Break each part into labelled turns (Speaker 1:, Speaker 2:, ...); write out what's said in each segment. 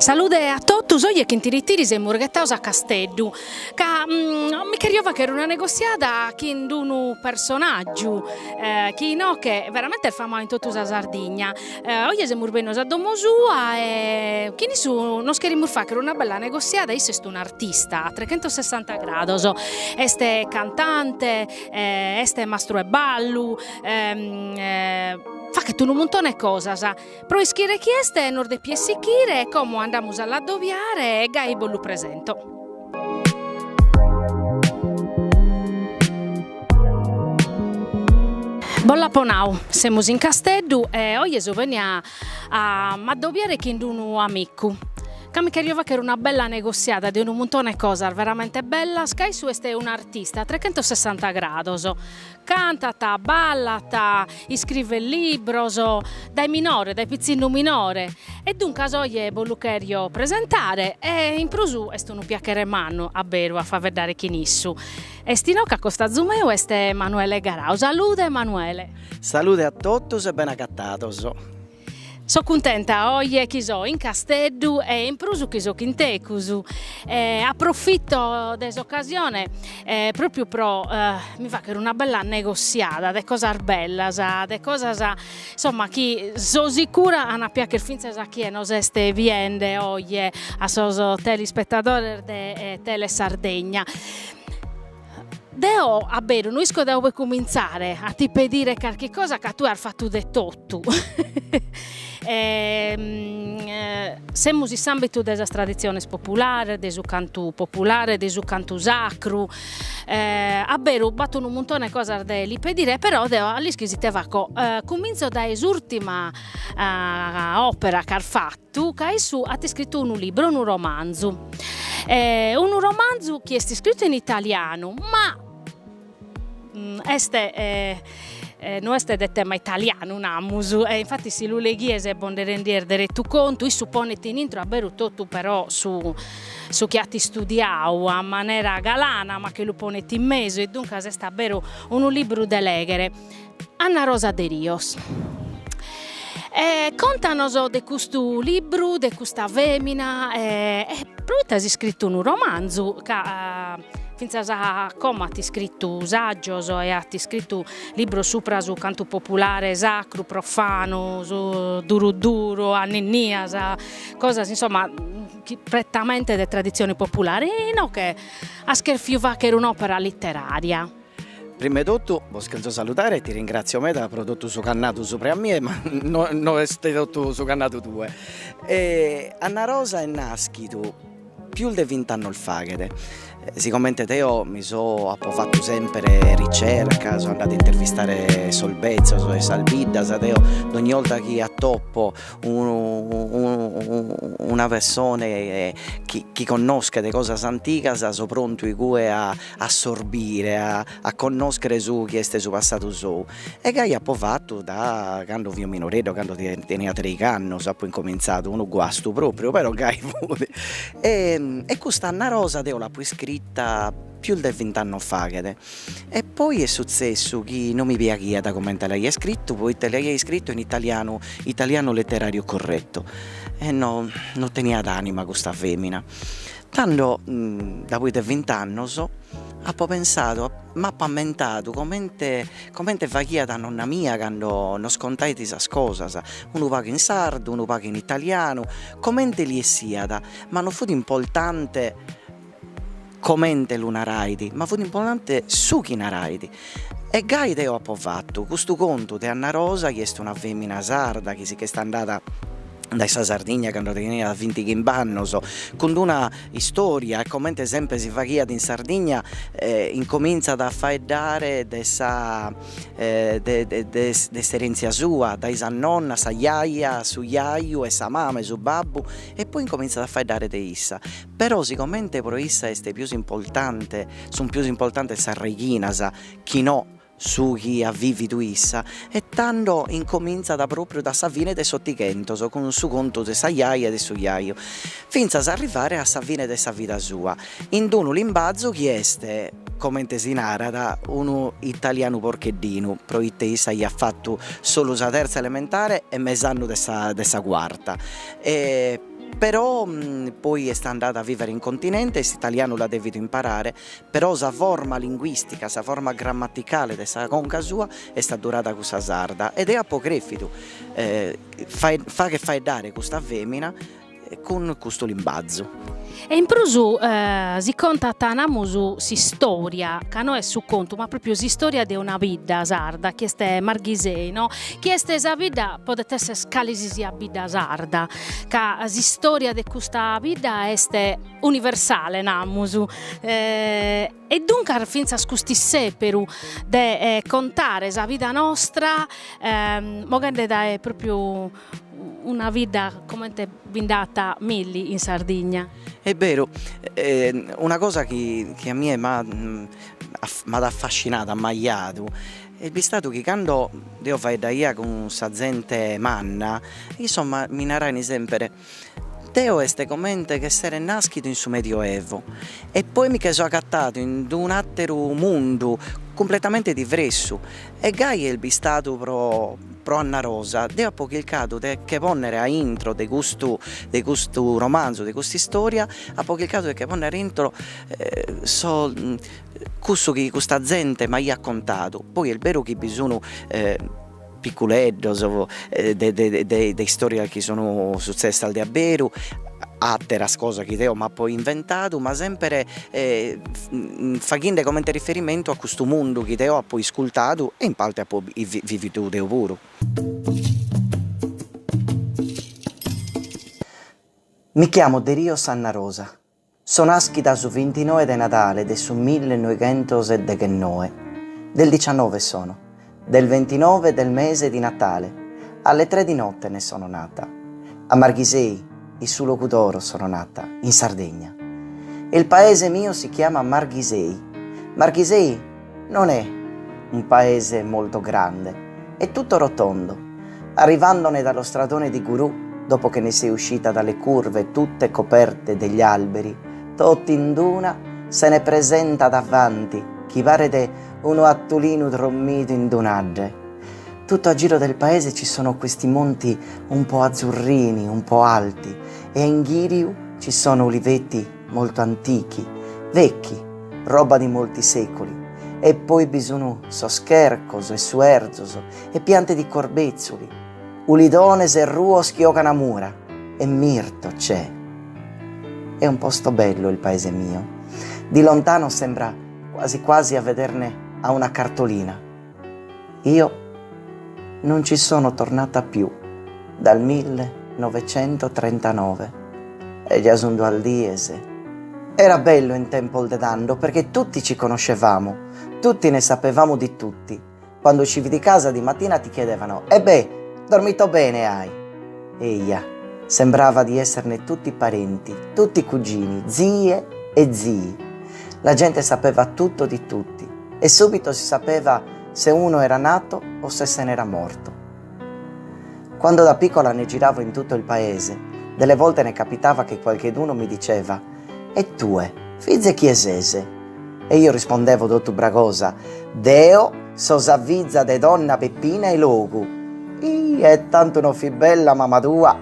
Speaker 1: Salude a totus, oje chin Tiritiri semus ghetados a Casteddu, ca mi cherio fagher una negossiada chin d'unu personaggiu chi inoche veramente est famadu in totu sa Sardigna. Oje semus bennidos a domo sua e chin issu nos cherimus fagher una bella negossiada, issu est un'artista a trecentosessanta grados, est cantante, est mastru 'e ballu, faghet unu muntone 'e cosas. Pro ischire chi est nos depies sichire e como andamus a l'addobiare e gai bos lu presento. Bos l'apo nau, semus in Casteddu e oje so bennia a m'addobiare chin d'unu amicu ca mi cherio fagher una bella negossiada de unu muntone 'e cosas veramente bellas ca issu est un'artista a trecentosessanta grados Cantat, ballat, iscrivet libros, dae minore, dae pitzinnu minore, e duncas oje bos lu cherjo presentare e in prus est unu piachere mannu a beru a faeddare chin issu. Est inoche a costazu meu est Emanuele Garau. Salude Emanuele.
Speaker 2: Salude a totus e bene agatados.
Speaker 1: So cuntenta oje chi so in Casteddu e in prus chi so chin tecus. Aprofito de s'ocasione propriu pro mi fagher una bella negossiada de cosas bellas, de cosas insomma chi so sicura an a piagher fintzas a chie nos est biende oje, a sos telespetadores de Telesardegna. Deo a beru no isco dae ue cumintzare a ti pedire carchi cosa ca tue as fatu de totu. Semus in s'ambitu de sas traditziones populares, de su cantu populare, de su cantu sacru, a beru b'at unu muntone 'e cosas de li pedire, però deo a l'ischis ite faco, cumintzo dae s'urtima opera ch'as fatu ca issu at iscritu unu libru, unu romanzu. Unu romanzu chi est iscritu in italianu, ma est no est de tema italianu, namus, e infati si lu leghies bos nde rendies deretu contu, issu ponet in intro a beru totu però su su chi at istudiadu a manera galana, ma che lu ponet in mesu e duncas est a beru unu libru de lèghere. Anna Rosa Derios. E contanos de custu libru, de custa femina e proite as iscritu unu romanzu ca fintzas a como at iscritu saggios e at iscritu libros supra su cantu populare sacru, profanu, su duru duru, anninnias, cosas insomma chi prettamente de traditzione populare e inoghe as cherfiu fagher un'opera literaria.
Speaker 2: Prima 'e totu bos chelzo saludare e ti ringrazio meda pro totu su ch'as nadu subra a mie, ma no no est totu su ch'as nadu tue. Anna Rosa est naschidu pius de vint'annos faghet, sigomente deo mi so apo fatu semper ricerca, so andadu a intervistare sos betzos 'e sas biddas, deo dogni 'olta chi atopo unu una pessone chi chi connoschet cosas antigas so prontu igue a assorbire, a a connoschere su chi est su passadu sou. E gai apo fatu da cando fio minoreddu, cando tenia treigh'annos apo incominzadu, unu guastu propriu, però gai fut. E custa Anna Rosa deo l'apo iscrita pius de vint'annos faghet e poi est sutzessu chi non mi piaghiat comente l'aia iscritu, poite l'aia iscritu in italianu, italianu letterariu correttu, e no no teniat anima custa femina. Tando, daboi de vint'annos, apo pensadu, m'apo ammentadu comente comente faghiat nonna mia cando nos contait sas cosas, unu pagu in sardu, unu pagu in italianu, comente li 'essiat, ma non fut importante comente lu narait, ma fut importante su chi narait. E gai deo apo fatu custu contu de Anna Rosa, chi est una femina sarda chi si ch'est andada dae sa Sardigna cando teniat bintichimb'annos, cun d'una istoria e comente sempre si faghiat in Sardigna incomintzat a faeddare de sa de de de s'erentzia sua, dae sa nonna, sa jaja, su jaju e sa mama e su babbu e poi incomintzat a faeddare de issa. Però sigomente pro issa est pius importante, sun pius importantes sas raighinas chi no su chi at vividu issa, e tando incomintzat propriu da sa fine de s'Otighentos cun su contu de sa jaja e de su jaju, fintzas a arrivare a sa fine de sa vida sua, in d'unu limbazu chi est, comente si narat, unu italianu porcheddinu, proite issa aiat fatu solu sa terza elementare e mes'annu de sa de sa cuarta. E. Però poi est andada a vivere in continente e s'italianu l'at devidu imparare, però sa forma linguistica, sa forma grammaticale de sa conca sua est addurada cussa sarda e deo apo crèfidu fagher faeddare custa femina cun custu limbazu.
Speaker 1: E in prus si contat namus s'istoria, ca no est su contu ma propriu s'istoria de una bidda sarda chi est Marghisei no, chi est sa bidda, podet esser cale si siat bidda sarda, ca s'istoria de custa bidda est universale namus e duncas fintzas cust'isseperu de contare sa vida nostra moghende dae propriu Una bidda comente bi nd'at milli in Sardigna.
Speaker 2: Est beru, una cosa chi chi a mie m'at m'at affascinadu, ammajadu, est bistadu chi cando deo faeddaia cun sa zente manna, issos mi narain sempre, Deo est comente chi essere naschidu in su Medioevo e poi mi che so agatadu in d'un'atteru mundu cumpletamente divressu e gai est bistadu pro pro Anna Rosa, deo apo chircadu de che ponnere a intro de custu de custu romanzu, de custa istoria, apo chircadu de che ponnere intro so cussu chi custa zente m'aiat contadu, poi est beru chi bi sun piculeddos de de de istorias chi sun sutzessas de abberu, atteras cosas chi deo m'apo inventadu, ma sempre faghende comente riferimentu a custu mundu chi deo apo iscultadu e in parte apo vividu deo puru. Mi chiamo Derios Anna Rosa, so naschida su vintinoe de Nadale de su millennoighentosdeghennoe, del diciannove sono, del ventinove del mese di Natale, alle tre di notte ne sono nata. A Marghisei, in su Logudoro sono nata, in Sardegna. Il paese mio si chiama Marghisei. Marghisei non è un paese molto grande, è tutto rotondo. Arrivandone dallo stradone di Gurù, dopo che ne sei uscita dalle curve tutte coperte degli alberi, tott'in d'una se ne presenta davanti chi paret unu 'attulinu drommidu in d'un'adde. Tutto a giro del paese ci sono questi monti un po' azzurrini, un po' alti e a inghiriu ci sono uliveti molto antichi, vecchi, roba di molti secoli. E poi bi sunu sos chercos e suerzos e piante di corbezzuli, ulidones e ruos chi 'ogan mura e mirto c'è. È un posto bello il paese mio. Di lontano sembra quasi quasi a vederne a una cartolina. Io non ci sono tornata più dal 1939 e già sun duas dies. Era bello in tempo de tando perché tutti ci conoscevamo, tutti ne sapevamo di tutti. Quando uscivi di casa di mattina ti chiedevano E beh, dormito bene hai? Eia, sembrava di esserne tutti parenti, tutti cugini, zie e zii. La gente sapeva tutto di tutti e subito si sapeva se uno era nato o se se n'era morto. Quando da piccola ne giravo in tutto il paese, delle volte ne capitava che qualcheduno mi diceva E tue, fiza 'e chie sese? E io rispondevo totu bragosa, Deo so sa fiza de donna Peppina 'e Logu. Ih, e tantu no fit bella mama tua!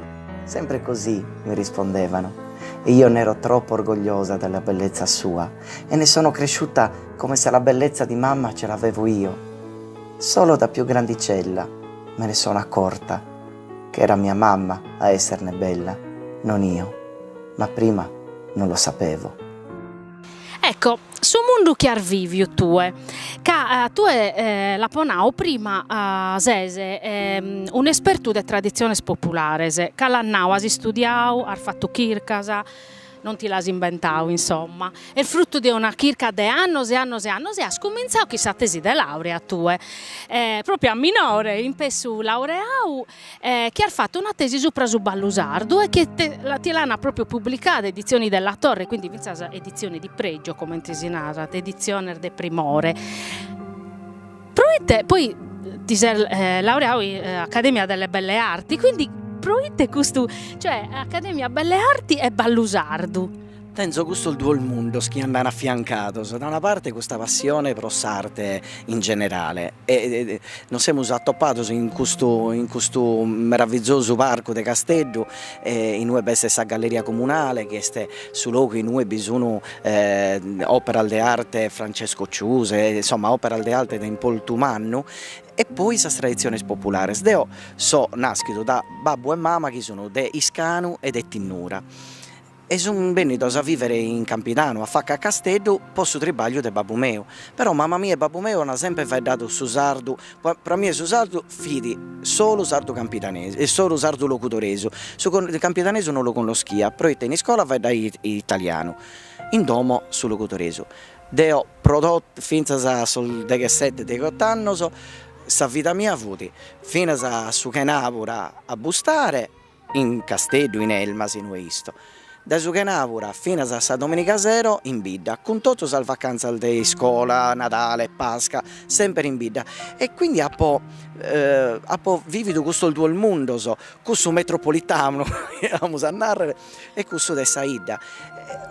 Speaker 2: Sempre così mi rispondevano. E io n'ero troppo orgogliosa della bellezza sua e ne sono cresciuta come se la bellezza di mamma ce l'avevo io. Solo da più grandicella me ne sono accorta che era mia mamma a esserne bella, non io. Ma prima non lo sapevo.
Speaker 1: Ecco, su mundu chi as viviu tue, ca tue l'apo nau prima ses un'espertu de traditziones populares, ca l'as nau, as istudiau, as fatu chircas, non ti l'as imbentau insomma, est frutu de una chirca de annos e annos e annos e as cumintzau chin sa tesi de laurea tue, propriu a minore, in pessu laureau chi as fatu una tesi supra su ballu sardu e chi ti l'an propriu publicada Edizioni della Torre, quindi fintzas edizione di pregio comente si narat, editziones de primore. Proite poi ti ses laureau in Accademia delle Belle Arti, quindi proite custu, cioè Accademia Belle Arti e ballu sardu?
Speaker 2: Tenzo custos duos mundos chi andan afiancados, da una parte custa passione pro s'arte in generale e nos semus atopados in custu in custu meravizosu parcu de Casteddu inue b'est sa galleria comunale chi est su logu inue bi sun operas de arte Francesco Ciusa insomma operas de arte de importu mannu e poi sas traditziones populares. Deo so naschidu da babbu e mama chi sun de Iscanu e de Tinnura E sun bennidos a vivere in Campidanu, a faca a Casteddu, po su tribagliu de babbu meu. Però mama mia e babbu meu an sempre faeddadu su sardu, pro a mie su sardu fit solu sardu campidanesu, solu sardu logudoresu, su campidanesu non lu connoschia, proite in iscola faeddaiat italianu, in domo su logudoresu. Deo pro totu, fintzas a sos deghessete degheot'annos, sa vida mia fut finas a su chenabura a bustare, in Casteddu, in Elmas, inue isto. Dae su chenàbura finas a sa domìniga sero in bidda, cun totu sas vacantzas de iscola, Nadale, Pasca, semper in bidda. E quindi apo apo vìvidu custos duos mundos, cussu metropolitanu, amus a nàrrere, e cussu de sa 'idda,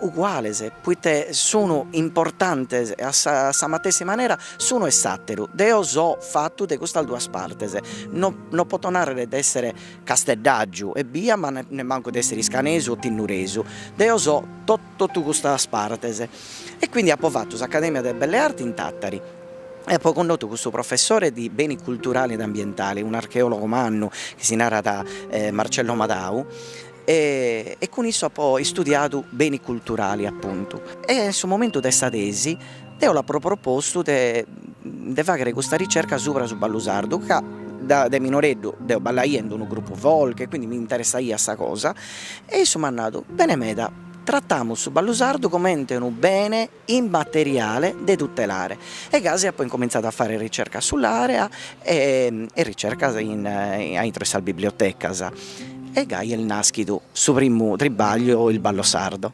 Speaker 2: uguales, poite sun importantes a sa a sa matessi manera s'unu e s'àteru. Deo so fatu de custas duas partes, no no poto nàrrere de èssere casteddàgiu ebbia ma nemmancu de èssere iscanesu o tinnuresu, deo so totu custas partes e quindi apo fatu s'Academia de Belle Arti in Tàtari e apo connotu custu professore di beni culturali ed ambientali, un'archeologo mannu chi si narat Marcello Madau e e cun issu apo istudiadu beni culturali apuntu. E in su momentu de sa tesi deo l'apo propostu de de faghere custa ricerca subra su ballu sardu ca de minoreddu deo ballaia in unu gruppu folk e quindi mi interessaiat sa cosa e issu m'at nadu, bene meda, tratamus su ballu sardu comente unu bene immateriale de tutelare e gasi apo incomintzadu a faghere ricerca sull'area e e ricercas in a intro 'e sas bibliotecas e gai est naschidu su primu tribagliu Il ballo sardo.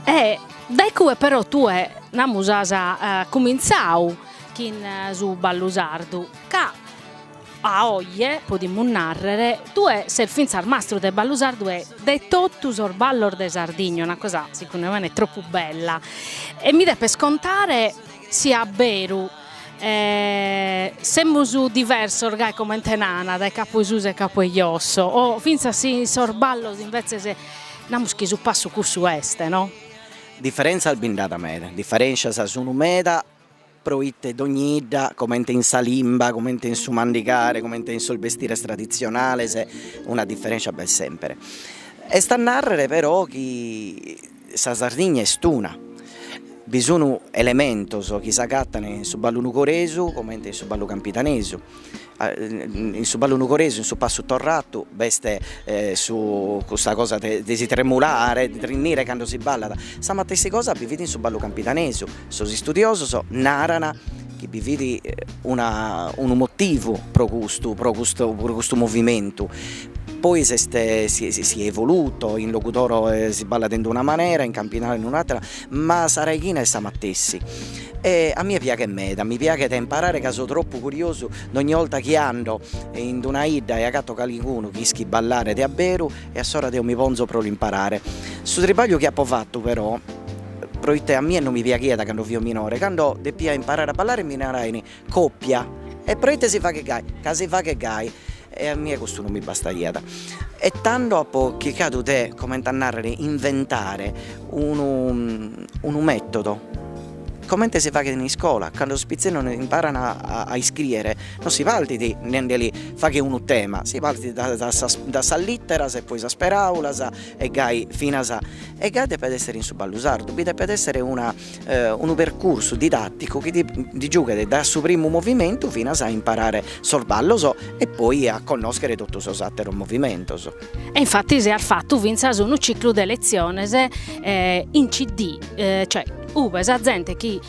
Speaker 1: E dae cue però tue namus as cumintzadu chin su ballu sardu, ca a oje, podimus narrer, tue ses fintzas mastru de ballu sardu e de totu sos ballos de Sardigna, una cosa segundu mene tropu bella. E mi depes contare si a beru semus diversos gai comente nana dae capu 'e susu e capu 'e josso o fintzas si in sos ballos invetzes namus chi su passu cussu est, no?
Speaker 2: Diferentzias bi nd'at meda, diferentzias sun meda proite dogni 'idda, comente in sa limba, comente in su mandigare, comente in sos bestires traditzionales, una diferentzia b'est sempre. Est a narrere però chi sa Sardigna est una, bi sun elementos chi s'agattan in su ballu nugoresu comente in su ballu campidanesu, In su ballu nugoresu, in su passu torratu, b'est su custa cosa de si tremulare, de drinnire cando si ballat. Sa matessi cosa bi fit in su ballu campidanesu. Sos istudiosos naran. chi bi fit una unu motivu pro custu pro custu pro custu movimentu, poi s'est si si est evoluto, in Logudoro si ballat in d'una manera, in Campidanu in un'atera, ma sa raighina est sa matessi. E a mie piaghet meda, mi piaghet a imparare ca so tropu curiosu, dogni 'olta chi ando in d'una 'idda e agato calicunu chi ischit ballare de abberu e assora deo mi ponzo pro l'imparare. Su tribagliu chi apo fatu però, proite a mie non mi piaghiat cando fio minore, cando depia imparare a ballare mi narain copia, e proite si faghet gai, ca si faghet gai, e a mie custu non mi bastaiat. E tando apo chircadu de, comente a narrere, inventare unu unu metodo Comente si faghet in iscola, cando sos pitzinnos imparan a iscriere, non si partit nendeli faghe unu tema, si partit da sas da sas literas e poi sas peraulas e gai finas e gai depet essere in su ballu sardu, bi depet essere una unu percursu didatticu chi ti giughet da su primu movimentu finas a imparare sos ballos e poi a connoschere totu sos atteros movimentos.
Speaker 1: E infatis as fatu fintzas unu ciclu de letziones in CD, cioè ube sa zente chi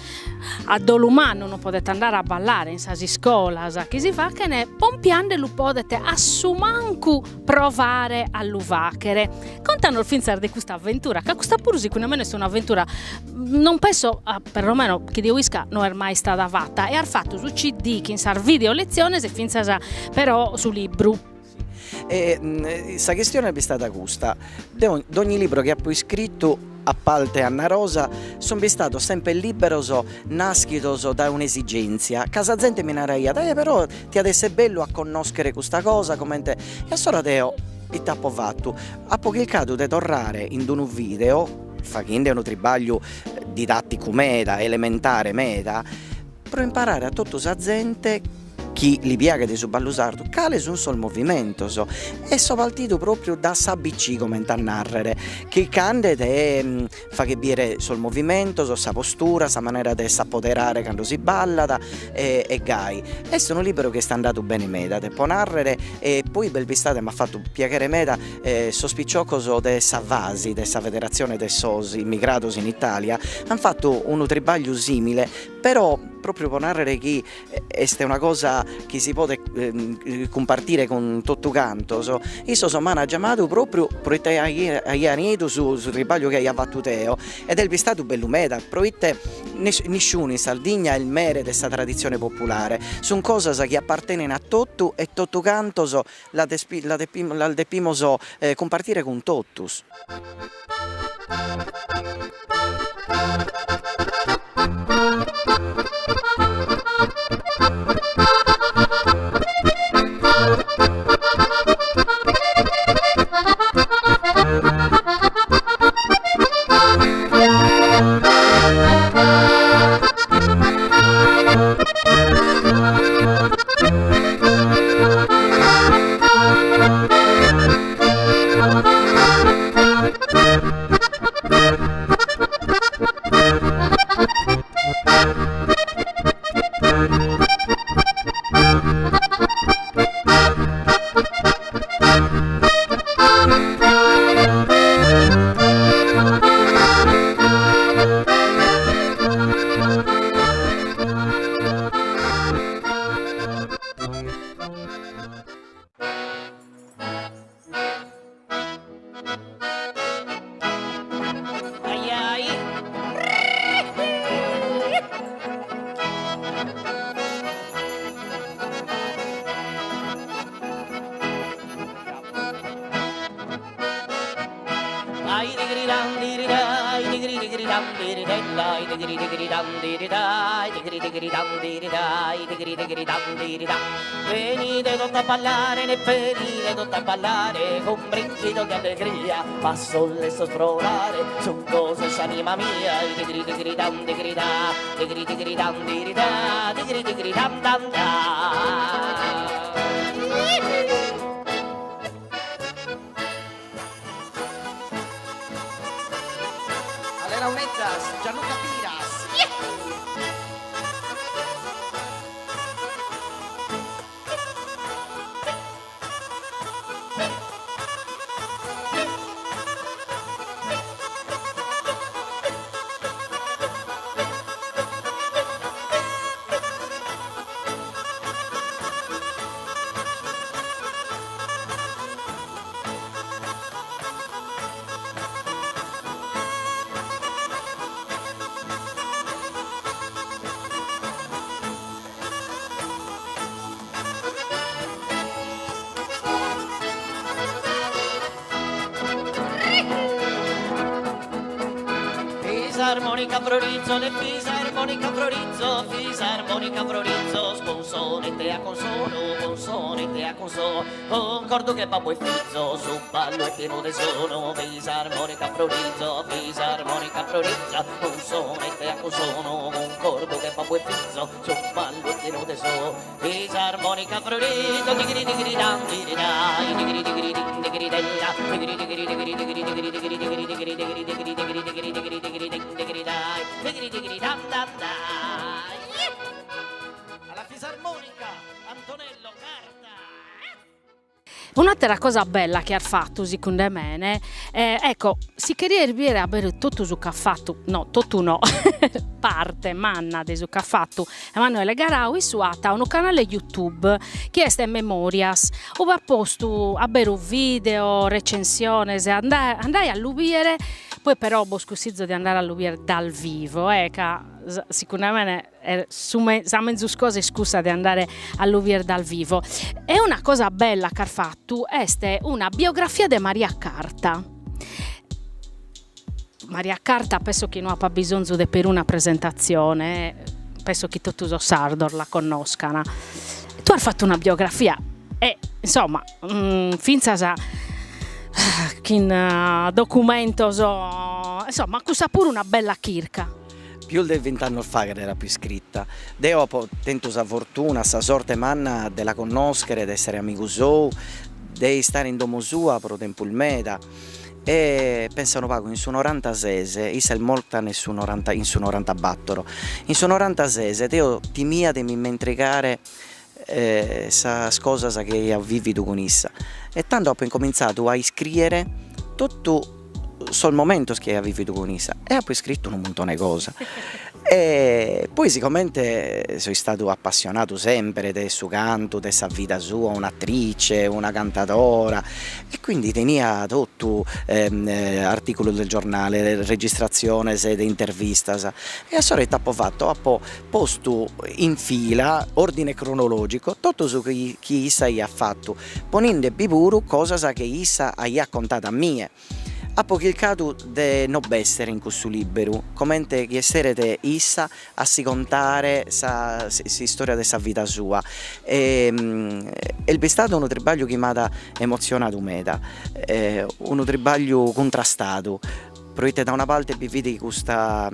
Speaker 1: a dolu mannu non podet andare a ballare in sas iscolas chi si faghen, pompiande lu podet a su mancu provare a lu faghere. Contanos fintzas de custa avventura, ca custa puru segundu mene est un'avventura, non penso, perlomeno chi deo isca, no est mai istada fata e as fatu su CD chin sas video letziones e fintzas però su libru.
Speaker 2: E sa chistione est bistada custa, deo dogni libru chi apo iscritu, a parte Anna Rosa, sun bistados semper liberos naschidos dae un'esigèntzia, ca sa zente mi naraiat, eh però tiat esser bellu a connoschere custa cosa, comente, e assora deo ite apo fatu, apo chircadu de torrare in unu video, faghende unu tribagliu didatticu meda, elementare meda, pro imparare a totu sa zente chi li piaghet su ballu sardu, cale sun sos movimentos e so partidu propriu da s'ABC comente a narrere, chircande de fagher biere sos movimentos, sa postura, sa manera de s'apoderare cando si ballat e gai. Est unu liberu chi est andadu bene meda, depo narrere, e poi b'est bistadu e m'at fatu piaghere meda sos piciocos de sa FASI, de sa Federatzione de sos Immigrados in Italia, an fatu unu tribagliu simile, però propriu pro narrere chi Est una cosa chi si podet cumpartire cun totu cantos, issos m'an giamadu propriu proite aian 'idu su tribagliu chi aia fatu deo ed est bistadu bellu meda proite nisciunu in Sardigna est mere de sa traditzione populare, sun cosas chi apartenen a totu e totu cantos las depimos cumpartire cun totus.
Speaker 3: Gianluca Piras. Fisarmonica frorizo de fisarmonica frorizo fisarmonica frorizos cun sonete a consonu cun sonete a consonu cuncordu che babbu e fizo su ballu est pienu de sonu fisarmonica frorizo fisarmonica frorizo cun sonete a consonu cuncordu che babbu e fizo su ballu est pienu de sonu fisarmonica frorizo tigiri tigiri dan tigiri dai tigiri tigiri din tigiri della tigiri tigiri tigiri tigiri tigiri tigiri tigiri tigiri tigiri tigiri tigiri tigiri tigiri tigiri din tigiri dai tigiri tigiri dan dan dai Alla fisarmonica Antonello Carta.
Speaker 1: Un'atera cosa bella chi as fatu, sicunde mene, ecco, si cherides biere a beru totu su ch'at fatu, no, totu no, parte manna de su ch'at fatu Emanuele Garau, issu at unu canale YouTube chi est Memorias, ube at postu a beru video, recensiones, andai a lu biere, poi però bos cussizo de andare a lu biere dal vivo, eh, ca sicunde mene sa menzus cosa est cussa de andare a lu bier dal vivo. E una cosa bella ch'as fatu est una biografia de Maria Carta. Maria Carta penso chi no apat bisonzu de peruna presentatzione, penso chi totu sos sardos la connoscan. Tue as fatu una biografia e insomma fintzas chin documentos, insomma cussa puru una bella chirca.
Speaker 2: Pius de vint'annos faghet l'apo iscrita. Deo apo tentu sa fortuna, sa sorte manna de la connòschere, de èssere amigu sou, de istare in domo sua pro tempus meda e pensa unu pagu in su norantases, issa est morta in su noranta in su norantabattor, in su norantases deo timia de m'immentrigare sas cosas chi aia vividu cun issa e tando apo incomintzadu a iscriere totu sos momentos chi aia vividu cun issa e apo iscritu unu muntone 'e cosa e poi sigomente so istadu appassionadu sempre de su cantu, de sa vida sua, un'attrice, una cantadora e quindi tenia totu articulos de giornale, registratziones de intervistas e a s'ora ite apo fatu, apo postu in fila, ordine cronologico, totu su chi chi issa aiat fatu, poninde bi puru cosas chi issa aiat contadu a mie. Apo chircadu de no b'essere in cussu liberu, comente chi esseret issa a si contare sa s'istoria de sa vida sua. E est bistadu unu tribagliu chi m'at emotzionadu meda, unu tribagliu cuntrastadu Proite da una parte bi fit custa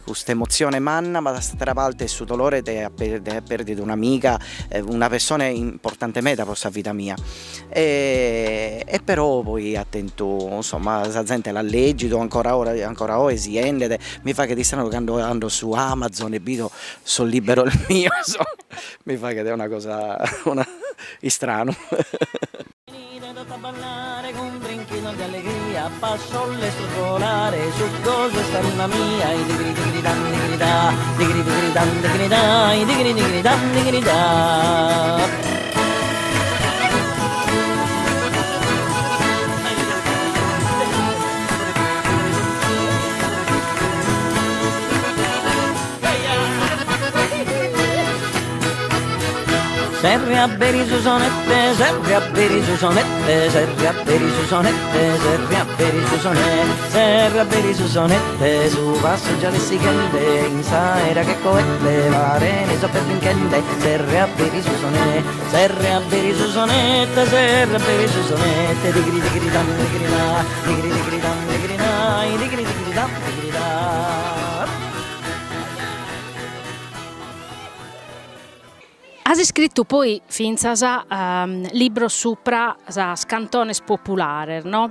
Speaker 2: custa emotzione manna, ma da s'atera parte su dolore de de aer perdidu un'amiga, una pessone importante meda pro sa vida mia. E e però poi at tentu, insomma, sa zente l'at leggidu, ancora ora ancora oe si 'endet, mi faghet istranu cando ando su Amazon e bido sos liberos mios, mi faghet una cosa una istranu.
Speaker 3: Serra aberi su sonette, serra aberi su sonette, serra aberi su sonette, serra aberi su sonette, serra aberi su sonette, su passu già l'est sighende, in s'aera che coette, parene sos pes brinchende, serra aberi su sonette, serra aberi su sonette, serra aberi su sonette, digri digri dan digri da, digri digri dan digri da, digri digri dan digri da.
Speaker 1: As iscritu poi fintzas libros supra sas cantones populares, no?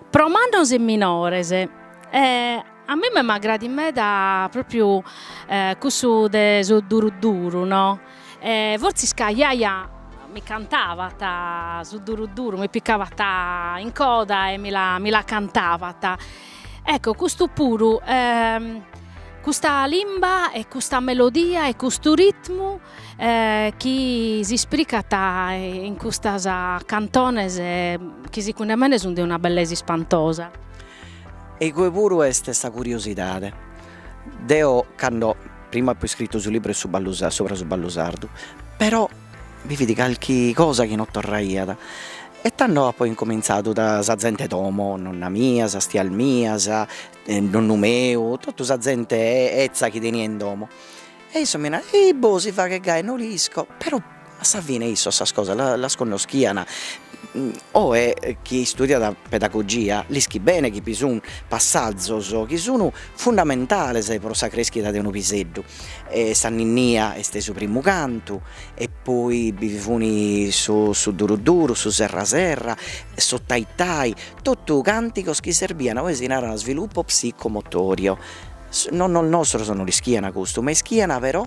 Speaker 1: Pro mannos e minores. E a mimmi m'agradit meda propriu cussu de su duru duru, no? E fortzis ca jaja mi cantavat su duru duru, mi picavat in coda e mi la mi la cantavat. Ecco, custu puru Custa limba e custa melodia e custu ritmu chi s'ispricat in custas cantones chi sicunde mene sun de una bellesa ispantosa.
Speaker 2: E igue puru est sa curiosidade. Deo cando prima apo iscritu su libru 'e su ballu subra su ballu sardu, però bi fit calchi cosa chi no torraiat. E tando apo incomintzadu da sa zente 'e domo, nonna mia, sas tias mias, nonnu meu, totu sa zente 'etza chi tenia in domo. E issos mi naian, e boh si faghet gai, no l'isco, però a sa fine issos sas cosas las connoschian. Oe chie istudiat pedagogia l'ischit bene chi bi sun passazos chi sun fundamentales pro sa creschida de unu piseddu, sa ninnia est su primu cantu e poi bi fun su su duru duru, su serra serra, su tai tai, totu cantigos chi serbian, oe si narat sviluppo psicomotorio, nonnos nostros no l'ischian custu, ma ischian però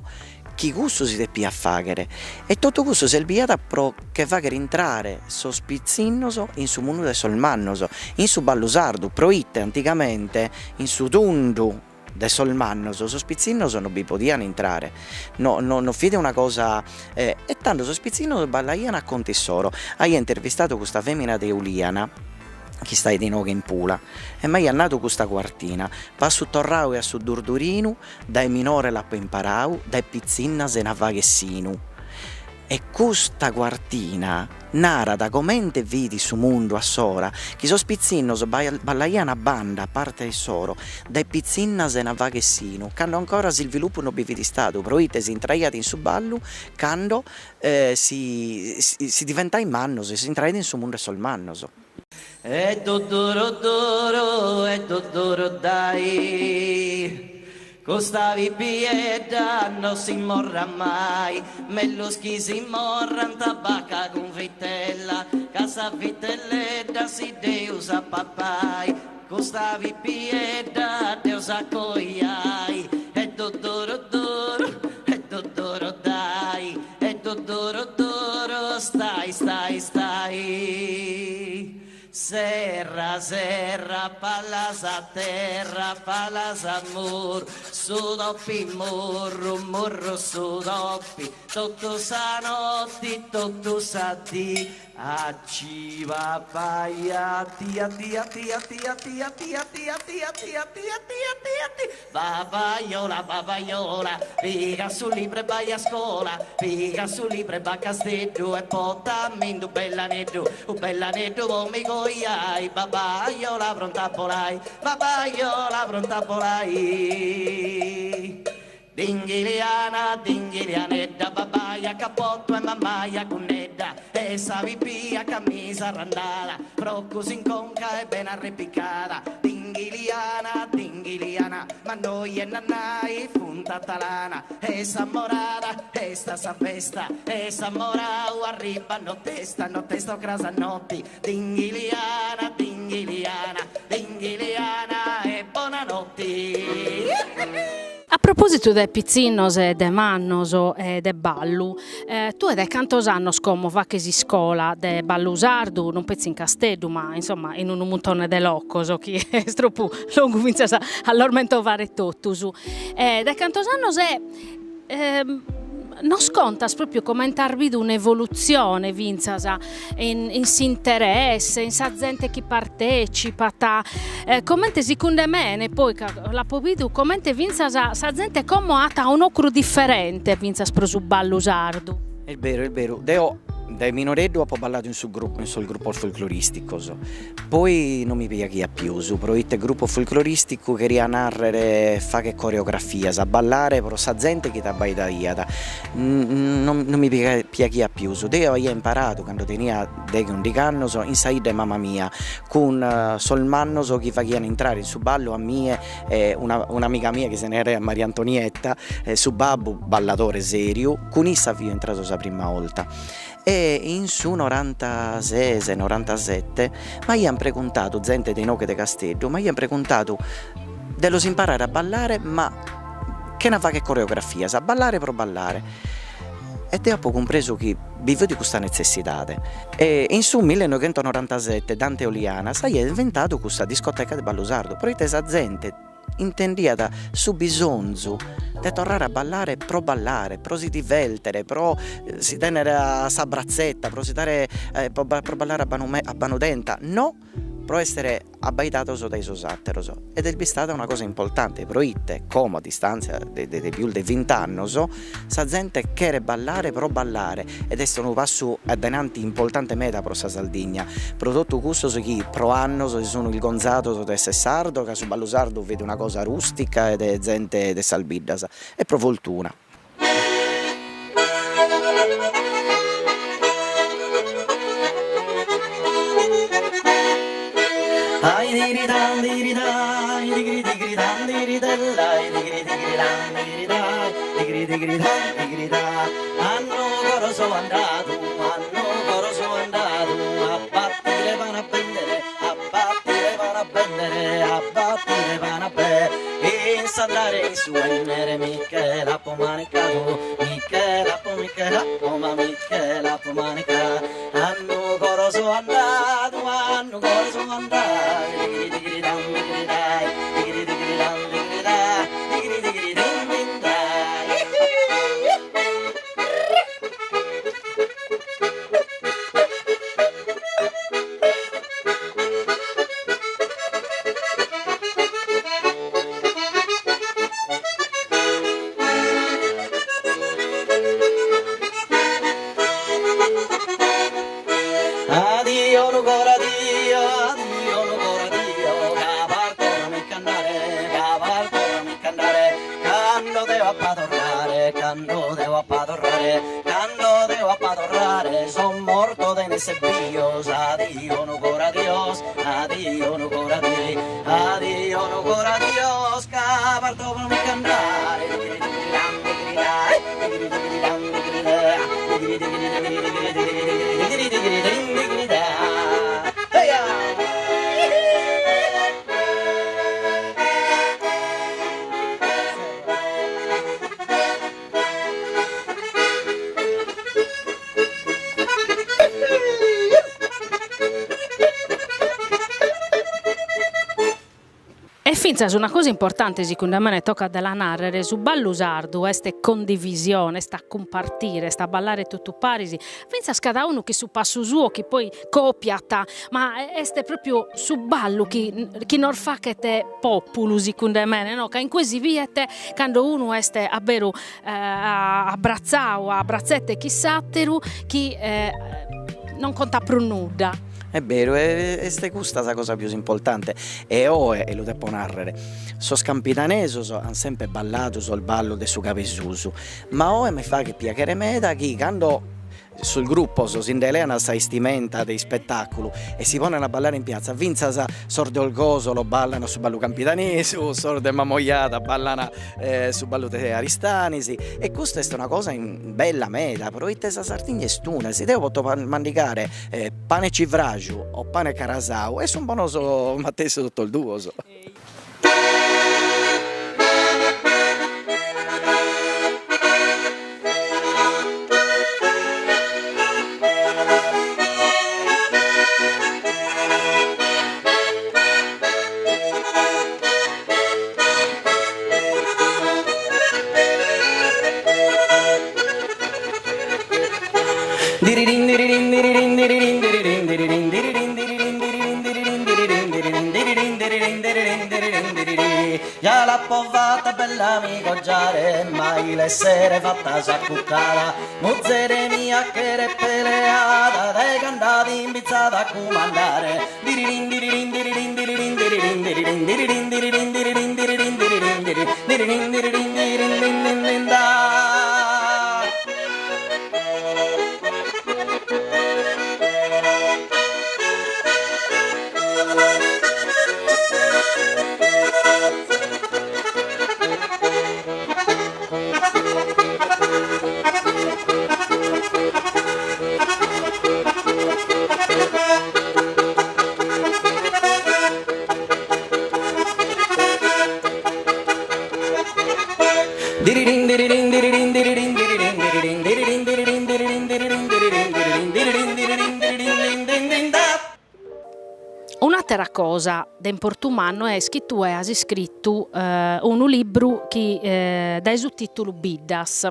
Speaker 2: chi cussu si depiat faghere e totu cussu serbiat pro che faghere intrare sos pitzinnos in su mundu de sos mannos, in su ballu sardu, proite antigamente in su tundu de sos mannos sos pitzinnos no bi podian intrare, no no no fit una cosa e tando sos pitzinnos ballaian a contu issoro. Aia intervistadu custa femina de Uliana chi istait inoghe in Pula e m'aiat nadu custa cuartina, Passu torrau e a su durdurinu Dae minore l'apo imparau, dae pitzinna sena fagher sinu. E custa cuartina narat comente fit su mundu a s'ora chi sos pitzinnos ballaian a banda a parte issoro, dae pitzinna sena fagher sinu, cando ancora s'isviluppu no bi fit istadu, proite si intraiat in su ballu cando si si diventait mannos, si intraiat in su mundu 'e sos mannos.
Speaker 3: E duduru duru e duduru dai Custa pipiedda no si morrat mai Mellus chi si morrant bacca cun vitella Ca sa vitelledda si dd'eus a papai Custa pipiedda dd'eus a coiai E duduru duru e duduru dai E duduru duru stai stai stai Serra serra palas a terra palas a muru su topi murru murru su topi totu sa noti totu sa dì A ci papai a tia tia tia tia tia tia tia tia tia tia tia tia tia Babaiola babaiola piga su libru e bai a scola piga su libru e bai a Casteddu e potamindi u bell'aneddu u bell'aneddu po mi coiai babaiola pronta a bolai babaiola pronta a bolai Dinghiliana, dinghilianedda, babbai a capottu e mammai a gunnedda, e sa pipia a camisa arrandada, froccus in conca e bene arrepiccada. Dinghiliana, dinghiliana, mannoi e nannai funt a talana, e s'amorada est a sa festa, e s'amorau arribat nottesta, nottesta o cras a notti. Dinghiliana, dinghiliana, dinghiliana e bonanotti.
Speaker 1: A propositu de pitzinnos e de mannos e de ballu, tue dae cantos annos como faghes iscola de ballu sardu, non petzi in Casteddu ma insomma in unu muntone de locos chi est tropu longu fintzas a los mentovare totus, dae cantos annos e Nos contas pròpiu comente as bidu un'evolutzione fintzas in in s'interesse, in sa zente chi partècipat, comente sicunde mene poi ca l'apo bidu comente fintzas sa zente como at un'ocru diferente fintzas pro su ballu sardu.
Speaker 2: Est beru, est beru. Deo dae minoreddu apo balladu in su gruppu, in sos gruppos folcloristicos, Poi non mi piaghiat pius, proite gruppo folcloristicu cheriat narrere fagher coreografias, ballare pro sa zente chi t'abbaidaiat, non mi piaghiat pius. Deo aia imparadu cando tenia deghe undigh'annos in sa 'idda 'e mama mia, cun sos mannos chi faghian intrare in su ballu a mie e una un'amiga mia chi si naraiat Maria Antonietta, su babbu balladore seriu, cun issa fio intradu sa prima 'olta. E in su norantases, norantasette, m'aian preguntadu, zente de inoghe de Casteddu, m'aian preguntadu de los imparare a ballare ma chena fagher coreografias, a ballare pro ballare. E deo apo cumpresu chi bi fut custa netzessidade. E in su millenoighentonorantasette Dante Oliana s'aiat inventadu custa discoteca de ballu sardu, proite sa zente Intendiat su bisonzu de torrare a ballare pro ballare, pro si divèrtere, pro si tènnere a sa bratzeta, pro si dare pro ballare a manu a manu tenta, no. Pro essere abbaidados dae sos atteros, ed est bistada una cosa importante, proite como a distantzia de de pius de vint'annos sa zente cheret ballare pro ballare ed est unu passu addenanti importante meda pro sa Sardigna, pro totu cussos chi pro annos si sun ilgonzados de esser sardos ca su ballu sardu fit una cosa rustica e de zente de sas biddas e pro fortuna.
Speaker 3: In s'andare in su 'ennere mi che l'apo manicadu, mi che l'apo, mi che l'apo, ma mi che l'apo manicadu. A Nugoro so andadu, a Nugoro so andadu, digri digri dan digri dai, digri digri dan digri da, digri digri din din dai. Adio Nugoro adio, adio Nugoro adio, ca parto pro mi ch'andare, ca parto pro mi ch'andare, cando deo ap'a torrare, cando deo ap'a torrare, cando deo ap'a torrare, sos mortos den esser bios, adio Nugoro adios, adio Nugoro adi, adio Nugoro adios, ca parto pro mi ch'andare,
Speaker 1: E fintzas una cosa importante sicundu a mene tocat de la narrere, su ballu sardu est condivisione, est a cumpartire, est a ballare totu paris, fintzas cada unu chin su passu suo chi poi copiat, ma est propriu su ballu chi chi nos faghet populu sicundu mene no, ca in cue si biet cando unu est a beru abbratzadu a bratzete chin s'atteru chi non contat prus nudda.
Speaker 2: Est beru, est custa sa cosa pius importante e oe, e lu depo narrer, sos campidanesos an sempre balladu sos ballos de su cabesusu, ma oe mi faghet piaghere meda chi cando Sos grupos si nde lean sa 'estimenta de ispetàculu e si ponen a ballare in piatza, fintzas sos de Orgosolo ballan su ballu campidanesu, sos de Mamoiada ballan su ballu de Aristanis e custa est una cosa bella meda, proite sa Sardigna est una, si deo poto mandigare pane civraxu o pane carasau e sun bonos matessi totos duos.
Speaker 3: Ja l'apo fata bella a mi cogiare mai l'essere fatta sa cuccada muzere mia cheret peleada dae cand'at imbitzadu a cumandare
Speaker 1: Un'àtera cosa de importu mannu est chi tue as iscritu unu libru chi dae su tìtulu Biddas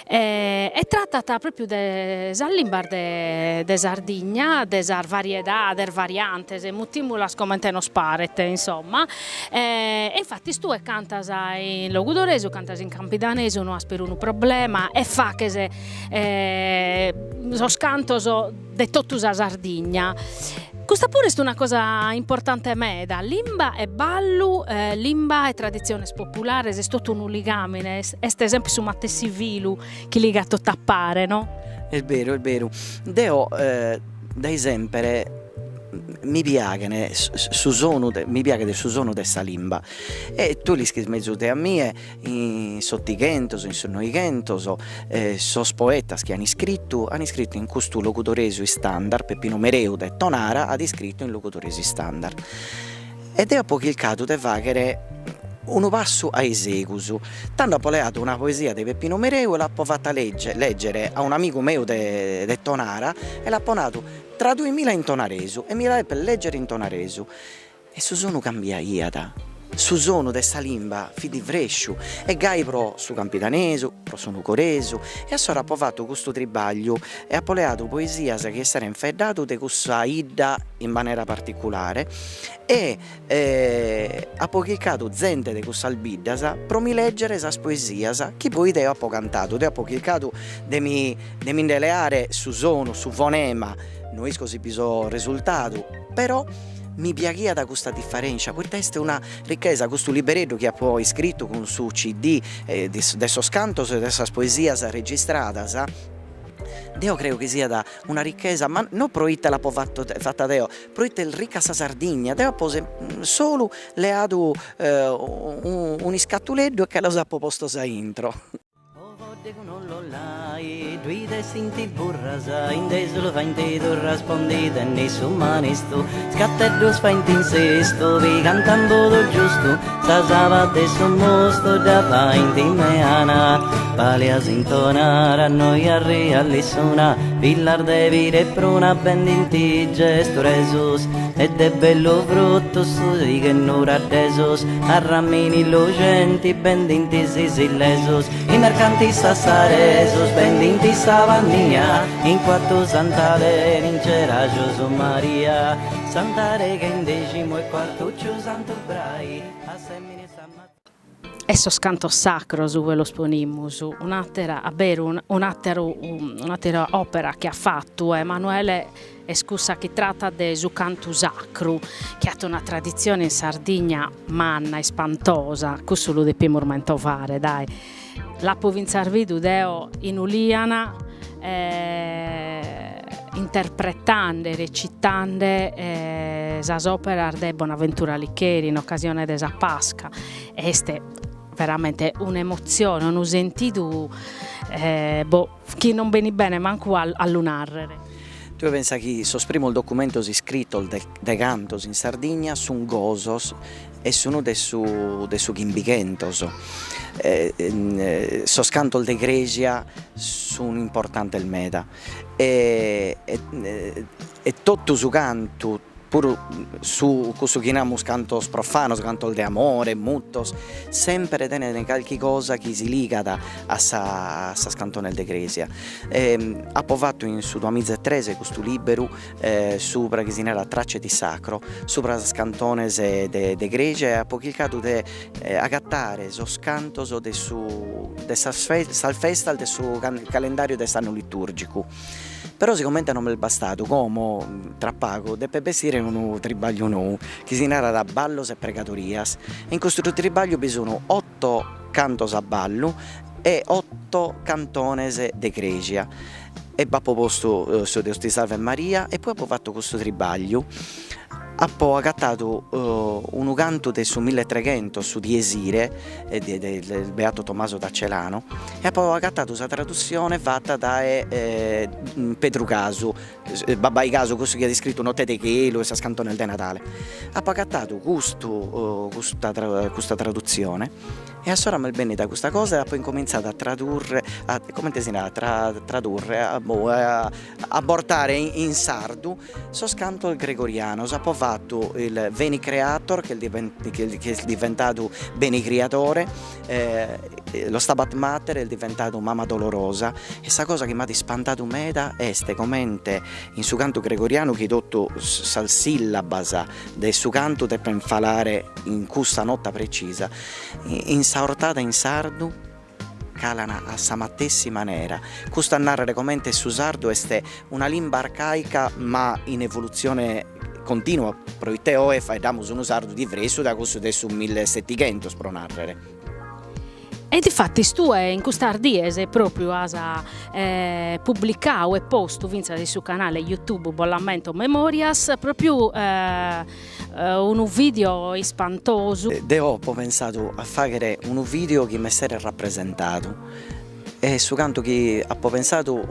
Speaker 1: e tratat pròpiu de sas limbas de Sardigna, de sas variedades, variantes, mutimulas comente nos paret, insomma, e infatis tue cantas in logudoresu, cantas in campidanesu, no as perunu problema e faghes sos cantos de totu sa Sardigna. Custa puru est una cosa importante meda, limba e ballu, limba e traditziones populares, est totu unu ligàmine, est sempre su matessi filu chi ligat totu a pare, no?
Speaker 2: Est beru, est beru. Deo dae sempre mi piaghen su sonu, mi piaghet su sonu de sa limba e tue l'ischis mezus de a mie, In s'Otighentos, in su Noighentos, sos poetas chi an iscritu, an iscritu in custu logudoresu istandard, Peppinu Mereu de Tonara at iscritu in logudoresu istandard. E deo apo chircadu de faghere unu passu a in segus. Tando apo leadu una poesia de Peppinu Mereu e l'apo fata leggere a un'amigu meu de Tonara e l'apo nadu, traduimila in tonaresu e mi la depes leggere in tonaresu. E su sonu cambiaiat, su sonu de sa limba fit divresciu, e gai pro su campidanesu, pro su nugoresu, e assora apo fatu custu tribagliu e apo leadu poesias chi esseren faeddadu de cussa 'idda in manera particulare e apo chircadu zente de cussas biddas pro mi leggere sas poesias chi poi deo apo cantadu, deo apo chircadu de mi de mi nde leare su sonu, su fonema, no isco si bi so resultadu, però Mi piaghiat custa differenscia, poita est una ricchesa custu libereddu chi apo iscritu cun su CD de sos cantos e de sas poesias registradas, deo creo chi siat una ricchesa, ma no proite l'apo fata deo, proite est ricca sa Sardigna, deo apo solu leadu un'iscatuleddu e che los apo postos a intro.
Speaker 4: Ovodde cun Ollollai, ddui tessint burras, in Dèsulu faint turras po ndi tenni su manistu, scateddus faint in Sestu, pigant imbudu giustu, sa saba de su mustu dda faint in Meana, Palias in Tonara, noi arriat Lissuna, Pillas de pira e pruna bendint gesturesus, E de bellu frutu su sighennuradesus, arramini luxenti bendint is isillesus, i mercantis sassaresus bendint sa pannia, in Cuartu Sant'Aleni in Ceraxus Maria, Sant'Arega in Deximu e Cuartucciu Santu Brai, Assemini e Sa
Speaker 1: E sos cantos sacros ue los ponimus? Un'àtera, a beru, un'àteru, un'àtera òpera chi at fatu Emanuele est cussa chi tratat de su cantu sacru, chi at una traditzione in Sardigna manna, ispantosa, cussu lu depimus mentovare, dai. L'apo fintzas bidu deo in Uliana interpretande, recitande sas òperas de Bonaventura Alighieri in ocasione de sa Pasca. Est veramente un'emotzione, unu sentidu boh chi non benit bene mancu a lu nàrrere.
Speaker 2: Tue pensa chi sos primos documentos iscritos de cantos in Sardigna sun gosos e sun de su de su chimbighentos. Sos cantos de cresia sun importantes meda e e totu su cantu Puru su cussu chi namus cantos profanos, cantos de amore, mutos, sempre tenet calchi cosa chi si ligat a sa a sas cantones de cresia. Apo fatu in su duamiza e tres custu liberu subra chi si narat Tracce di Sacro, subra sas cantones de de cresia e apo chircadu de agatare sos cantos de su de sas sas festas de su calendariu de s'annu liturgicu. Però sigomente non m'est bastadu, como, tra pagu, depet bessire unu tribagliu nou, chi si narat Ballos e pregadorias, e in custu tribagliu bi sun oto cantos a ballu e oto cantones de cresia, e b'apo postu su Deus ti salvet Maria e poi apo fatu custu tribagliu Apo agatadu unu cantu de su milletreghentos, su Dies Irae, de Beato Tommaso da Celano, e apo agatadu sa tradussione fata dae Pedru Casu, Babbai Casu, cussu chi at iscritu Notte de chelu e sas cantones de Nadale. Apo agatadu custu custa custa tradutzione. E assora m'est bennida custa cosa e apo incomintzadu a tradurre, a comente si narat, tradurre, a boh, a bortare in sardu sos cantos gregorianos, apo fatu il Veni Creator chi est diventadu Beni Criatore, lo Stabat Mater est diventadu Mama Dolorosa e sa cosa chi m'at ispantadu meda est comente in su cantu gregorianu chi totu sas sillabas de su cantu depent falare in cussa nota precisa, in sa 'ortada in sardu calan a sa matessi manera, custu a nàrrere comente su sardu est una limba arcàica ma in evolutzione continua, proite oe faeddamus unu sardu divressu da cussu de su millesettighentos, pro nàrrere.
Speaker 1: E difatis tue in custas dies pròpriu as publicadu e postu fintzas in su canale YouTube Bos l'ammento Memorias pròpriu unu video ispantosu.
Speaker 2: Deo apo pensadu a fàghere unu video chi m'esseret rapresentadu e su cantu chi apo pensadu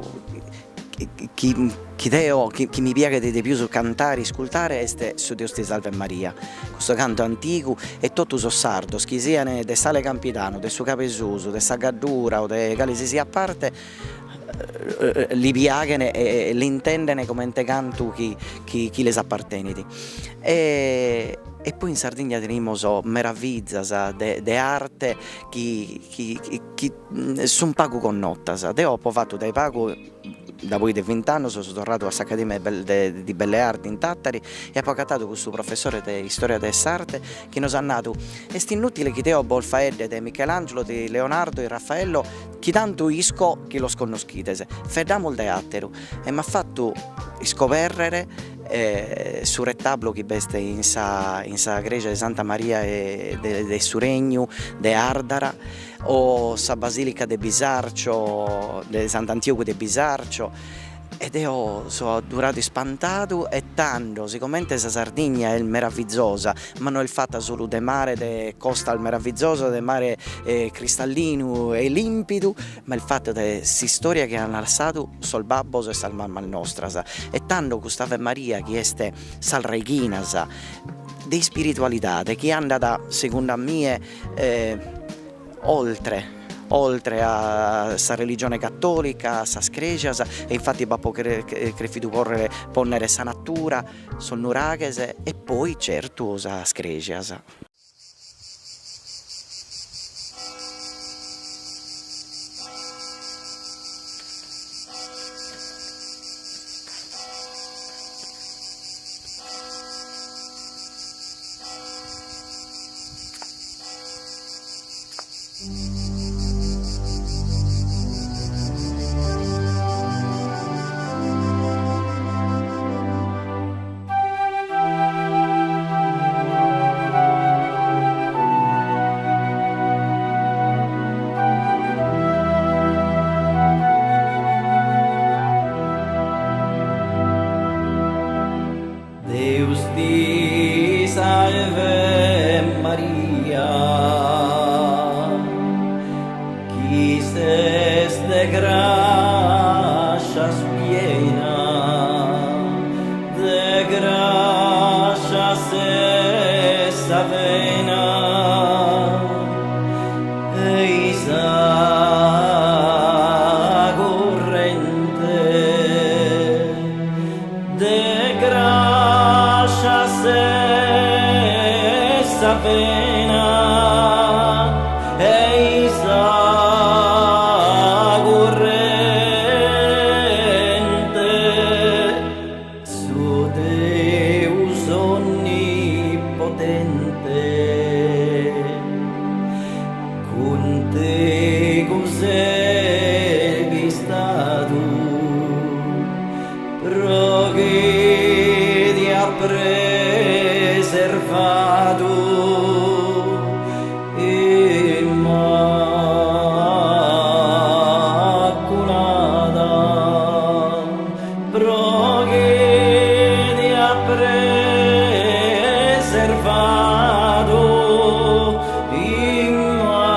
Speaker 2: chi chi deo chi mi piaghet de pius cantare e iscultare est su Deus ti salvet Maria, custu cantu antigu e totu sos sardos chi sian de s'ala 'e Campidanu, de su Cabesusu, de sa Gaddura o de cale si siat parte li piaghen e l'intenden comente cantu chi chi lis appartenit. E e poi in Sardigna tenimus meravizas de de arte chi chi chi sun pagu connotas. Deo apo fatu dae pagu, daboi de vint'annos, so torradu a s'Academia di Belle Arti in Tàtari e apo agatadu custu professore de Istòria de s'Arte chi nos at nadu, est innùtile chi deo bos faedde de Michelangelo, de Leonardo e Raffaello, chi tantu isco chi los connoschides, faeddamus de àteru. E m'at fatu iscobèrrere su retablo chi b'est in sa in sa creja de Santa Maria de su Regnu de Àrdara o sa Basilica de Bisarcio, de Sant'Antiogu de Bisarcio, e deo so adduradu ispantadu e tando, sigomente sa Sardigna est meravizosa, ma no est fata solu de mare, de costas meravizosas, de mare cristallinu e limpidu, ma est fata de s'istoria chi an lassadu sos babbos e sas mamas nostras. E tando custa Ave Maria chi est sas raighinas de ispiritualidade chi andat, segundu a mie, oltre, oltre a sa religione cattolica, a sas crejas, e infatti b'apo crefidu porrere ponnere sa natura, sos nuraghes e poi certu sas crejas.
Speaker 4: Deus ti salve Maria, chi ses de grascias piena, de grascias ses sa vena, ei sa currente. De grascias ses sa vena ei sa currente Su Deus onnipotente Cun tegus est bistadu Pro chi ti at preservadu Immaculada Pro chi ti at preservadu Immaculada.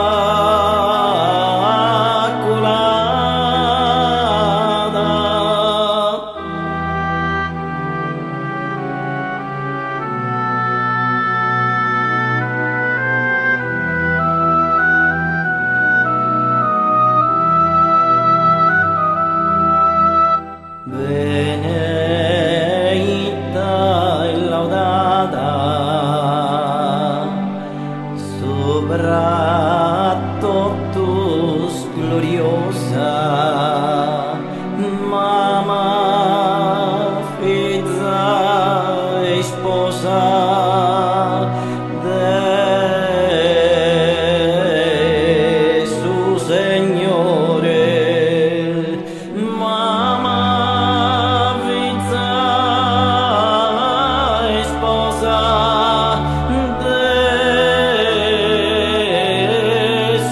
Speaker 4: isposa, mama, fiza e isposa de su Segnore. Mama, fiza e isposa de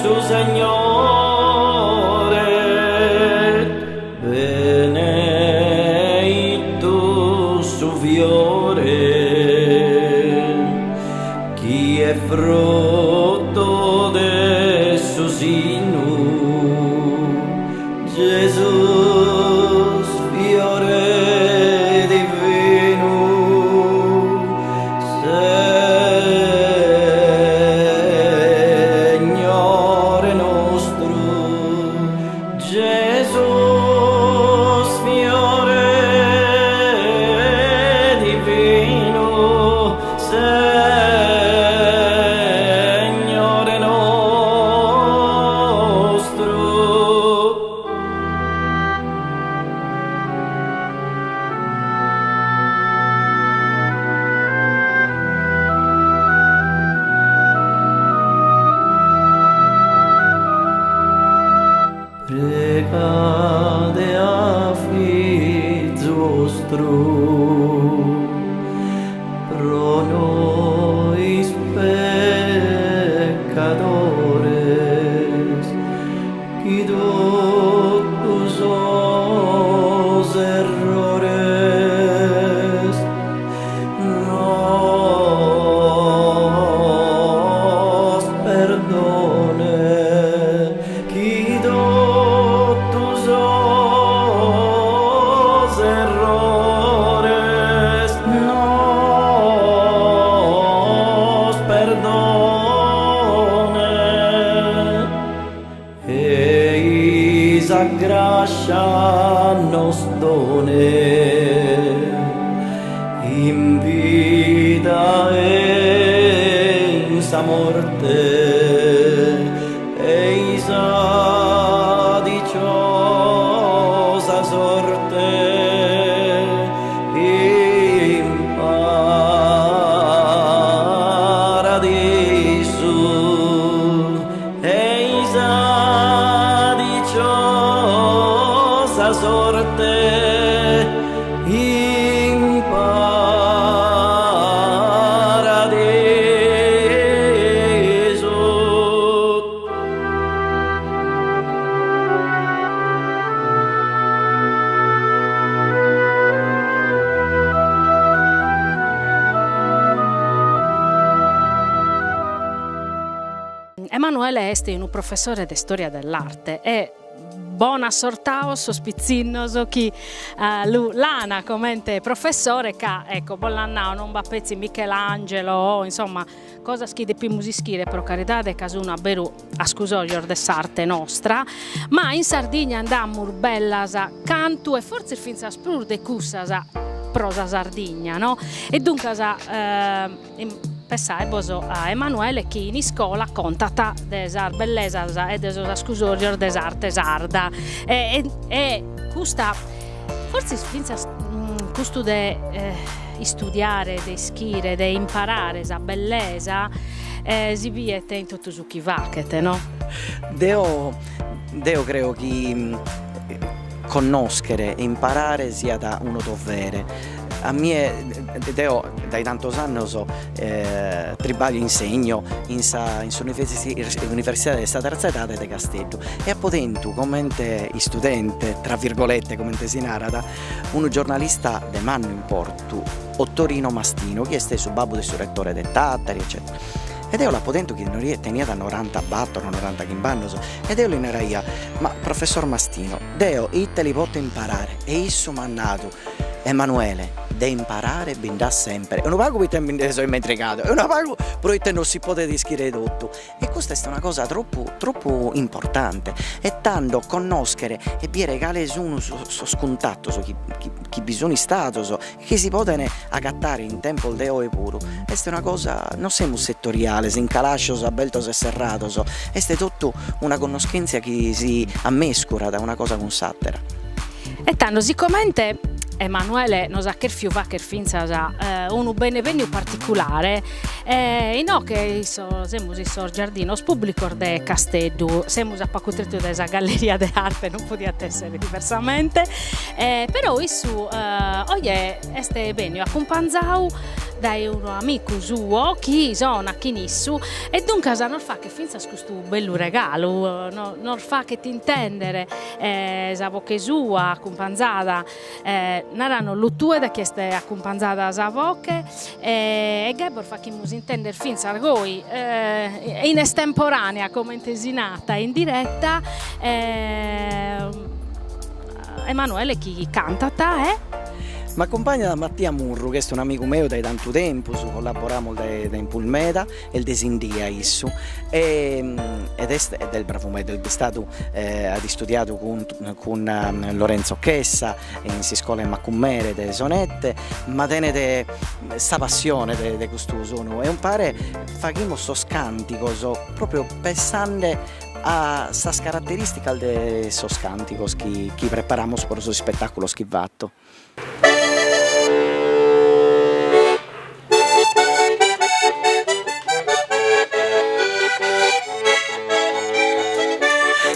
Speaker 4: su Segnore, beneitu su fiore chi est fruttu de su sinu, Gesùs fiore divinu, Segnore nostru, Gesùs fiore divinu, Segnore nostru. Pregade a Fizu 'ostru pro nois peccadores, chi totu sos errores nos perdonet, chi totu sos errores nos perdonet, e-i sa grascia nos donet in vida e in sa morte e-i sa diciosa sorte in paradisu e-i sa diciosa sorte in paradisu.
Speaker 1: Emanuele est unu professore de storia dell'arte e bonassortaos sos pitzinnos chi lu l'ana comente professore ca ecco bos l'at nau non b'at petzi Michelangelo o insomma cosas chi depimus ischire pro caridade ca sun a beru ascusojos de s'arte nostra ma in Sardigna nd'amus bellas cantu e fortzis fintzas prus de cussas pro sa Sardigna no e duncas Pessaebos a Emanuele chi in iscola contat de sas bellesas e de sos ascusòrgios de s'arte sarda e e custa fortzis fintzas custu de istudiare, de ischire, de imparare sa bellesa si biet in totu su chi faghet no?
Speaker 2: Deo deo creo chi connoschere e imparare siat unu dovere A mie, deo dae tantos annos tribaglio, insegno in sa in s'Universidade de sa Terza Edade de Casteddu e apo tentu comente istudente, tra virgolette comente si narat, unu giornalista de mannu importu, Ottorino Mastino, chi est su babbu de su rettore de Tàtari eccetera. E deo l'apo tentu chi teniat norantabattor o norantachimb'annos e deo li naraia, ma professor Mastino, deo ite li poto imparare? E issu m'at nadu, Emanuele. De imparare bi nd'at sempre, unu pagu proite mi nde so immentrigadu e unu pagu proite non si podet ischire totu e custa est una cosa tropu tropu importante e tando connoschere e biere cale sun sos cuntatos chi chi bi sun istados e chi si poden agatare in tempos de oe puru est una cosa, non semus settoriales in calascios abertos e serrados, est totu una connoschentzia chi si ammescurat una cosa cun s'atera.
Speaker 1: E tando sicomente Emanuele nos at cherfiu fagher fintzas unu benevènniu particulare, inoghe semus in sos giardinos pùblicos de Casteddu, semus a pagu tretu dae sa Galleria de Arte, non podiat èssere diversamente, però issu oje est bènniu acumpanzadu dae unu amicu suo chi sonat chin issu e duncas nos faghet fintzas custu bellu regalu, nos faghet intèndere sa voche sua acumpanzada, naranos tue da chie est acumpanzada sa voche e gai bos faghimus intender fintzas goi in estemporanea comente si nat in diretta Emanuele chi cantat e.
Speaker 2: M'accumpagnat Mattia Murru, chi est un'amigu meu dae tantu tempus, collaboramus dae tempus meda, est de Sindia issu ed est ed est bravu meda, est bistadu at istudiadu cun cun Lorenzo Chessa in s'iscola 'e Macumere de sonette, ma tenet sa passione de de custu sonu e umpare faghimus sos cantigos propriu pessande a sas carateristicas de sos cantigos chi chi preparamus pro sos ispettaculos chi fatto.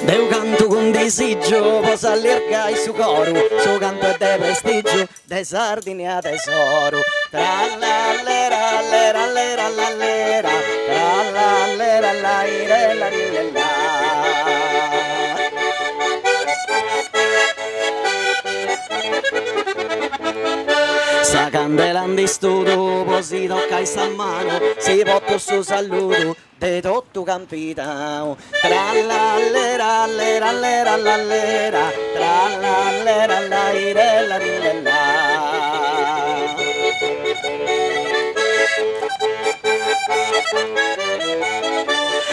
Speaker 2: Deu cantu cun disigiu po s'allirgai su coru, su cantu est de prestigiu de Sardigna tesoru. Trallallera allera allera allallera trallallera allairella rillella. Sa candela nd'istudu po si tocai sa manu, si portu su saludu de totu Campidanu. Trallallera allera allera allallera trallallera allairella rillella.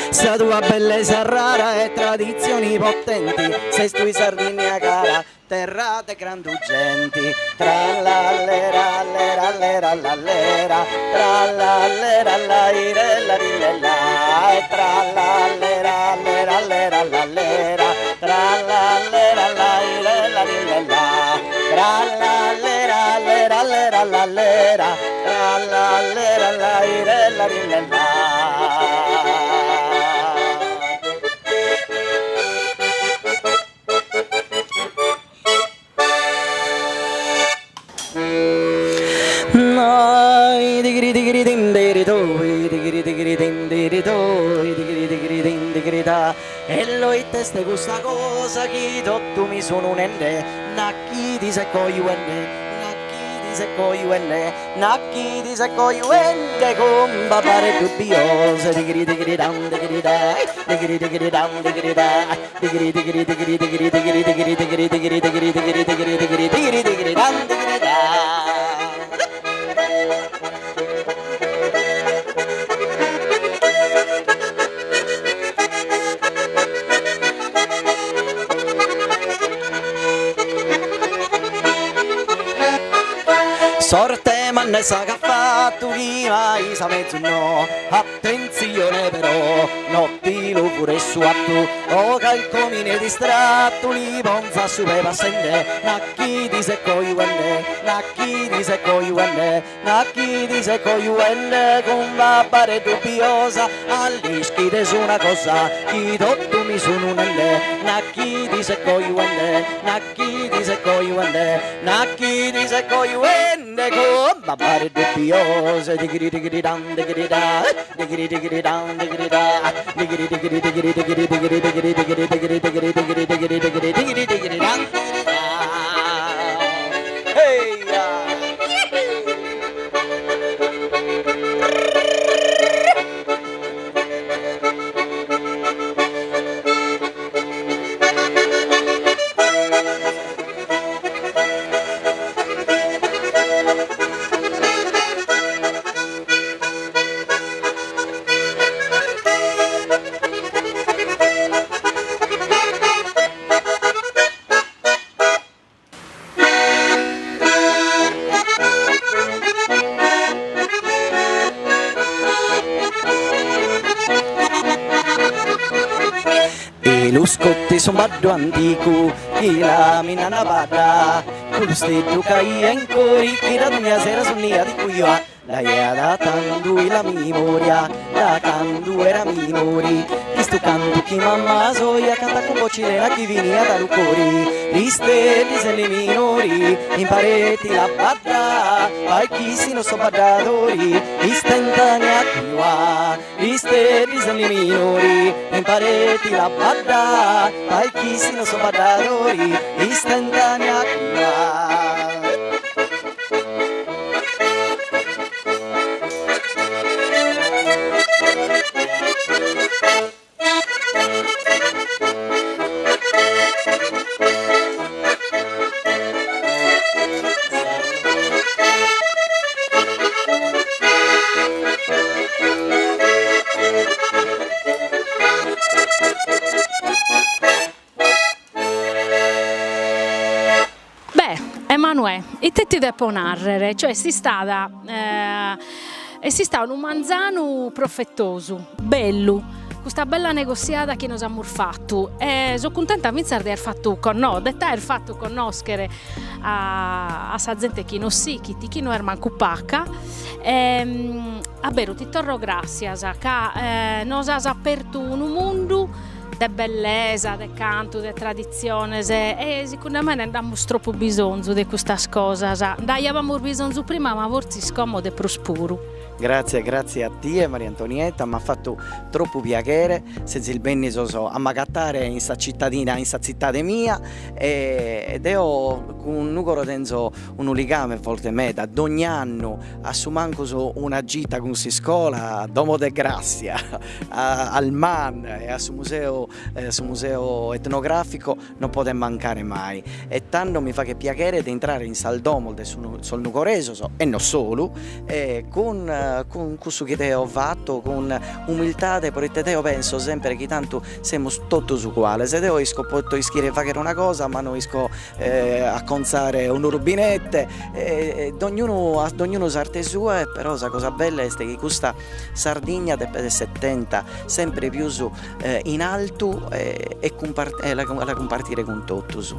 Speaker 2: Sa tua bellesa rara e traditzioni potenti, ses tui Sardigna cara, terra de grandu genti. Trallallera allera allera allallera, trallallera allairella rillella, e trallallera allera allera allallera, trallallera allairella rillella, trallallera allera allera allallera, trallallera allairella rillella. Ello it'est custa cosa chi totu mi sunu nende, Nachi ti ses cojuende, nachi ti ses cojuende, nachi ti ses cojuende cun Babbareddu Biosa, tigri tigri dan tigri da, tigri tigri dan tigri da, tigri tigri tigri tigri tigri tigri tigri tigri tigri tigri tigri tigri tigri tigri dan tigri da. Sorte manna sa ch'at fatu chi mai sa mezus no, atentzione però, no ti lu furet su 'atu, o calchi omine distrattu li ponzat su pe passende, na chi ti ses cojuende, na chi ti ses cojuende, na chi ti ses cojuende cun Babbareddu Biosa, a l'ischides una cosa chi totu mi sunu nende, na chi ti ses cojuende, na chi ti ses cojuende, na chi ti ses cojuende cun Babbareddu Biosa, digiri digiri dan digiri da, digiri digiri dan digiri da, digiri digiri digiri digiri digiri digiri digiri digiri digiri digiri digiri digiri digiri digiri dan digiri da. Hey ya! Su baddu anticu chi la minna badda Cuddu steddu ch'aia in cori chi da dogna sera sonniat cuia L'aiat tandu in la mimoria da candu era minori Chistu cantu chi mamma soia canta cun boci lena chi finiat da lu cori Li steddi e li minori impareti la badda Pai chi si no so baddadori istentani a cuia Li steddi e li minori impareti la badda Pai chi si no so baddadori istentani a cuia.
Speaker 1: Beh, Emanuè, ite ti depo narrer, cioè est istada est istadu unu manzanu profetosu, bellu, custa bella negossiada chi nos amus fatu e so cuntenta fintzas de aer fatu conno de t'aer fatu connoschere a a sa zente chi nos sichit, chi no est mancu paca e a beru ti torro gràssias ca nos as apertu unu mundu de bellesa, de cantu, de traditziones e sicundu a mene nd'amus tropu bisonzu de custas cosas, nd'aiabamus bisonzu prima ma fortzis como de prus puru.
Speaker 2: Gratzie, gratzie a tie Maria Antonietta, m'at fatu tropu piaghere, sezis bennidos a m'agatare in sa cittadina, in sa tzittade mia e deo cun Nugoro tenzo unu ligame forte meda, dogn'annu a su mancus una gita cun s'iscola a Domo de Grassia, al MAN e a su museu su museu etnografico non podet mancare mai e tando mi faghet piaghere de intrare in sas domos de sos nugoresos e no solu e cun cun cussu chi deo fatto cun umiltade proite deo penso sempre chi tantu semus totus uguales e deo isco poto ischire faghere una cosa ma no isco acontzare unu rubinete e dognunu a dognunu s'arte sua e però sa cosa bella est chi custa Sardigna depet esser tenta sempre pius in altu e e la cumpartire cun totus.